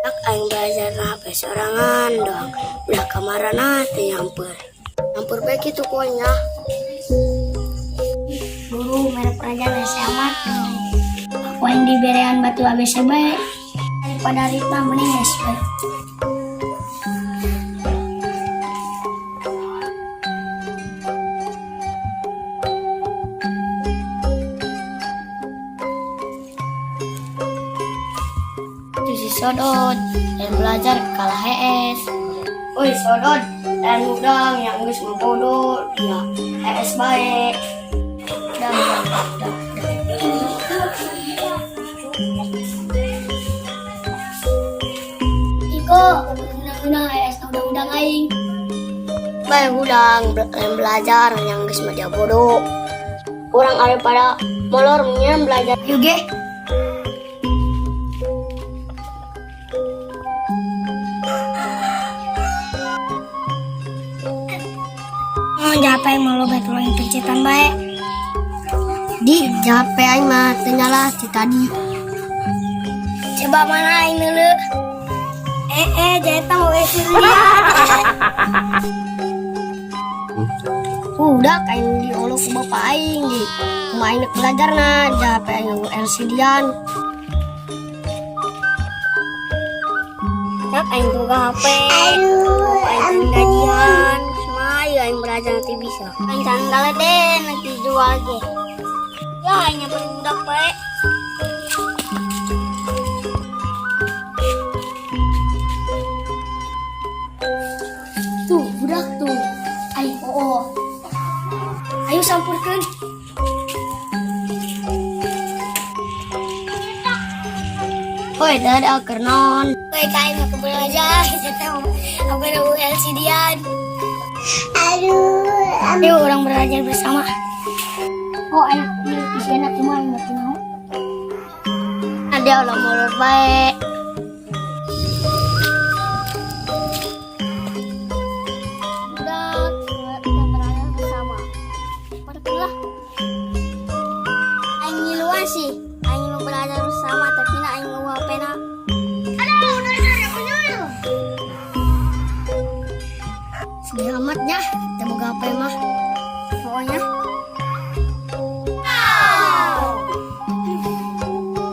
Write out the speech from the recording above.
Dak aing belajar na HP sorangan doang. Udah kamarana teu nyamper. Nyamper bae kitu ku aing nya. Guru mere pelajaran hese amat. Aku aing diberean batu ABC bae. Daripada Rita mending geus bae. Itu si Sodot dan belajar kalah HS. Oi Sodot, dan udang yang geus mah bodoh dia HS bae. Dah, dah, dah, dah. Iko, undang-undang HS undang-undang aing. Bae hudang lain belajar yang geus mah dia bodoh. Urang ari pada molor mendingan belajar. Yuk ge. Oh, jape mau lo bae tolong pencetan bae. Di jape aing mah teu nyala ti tadi. Coba mana aing dulu. Jeta mau lihat. Udah aing diolok ku bapak aing di kumaha aing belajarna jape aing nganggo LCD-an. Dak aing boga HP. Bapak aing can gajian. Semaya aing belajar nanti bisa. Aing can deh nanti jual ge. Ya aing nyamperin budak bae. Tuh, budak tuh. Aing oh. Ayo sampurkeun. Oi, dadah keur naon? Baik, aing mah belajar. Jeta mau apa nu LCD-an. Aduh, ayo orang belajar bersama. Oh, enak ini isi enak cuma aing mah mau. Ada ulah molor bae. Budak, kita belajar bersama. Pergilah. Aing ngiluan sih. Aing mau belajar bersama tapi na aing mau HP na. Aduh, dasar yang menyuruh. Sedih amat nya, teu boga HP mah.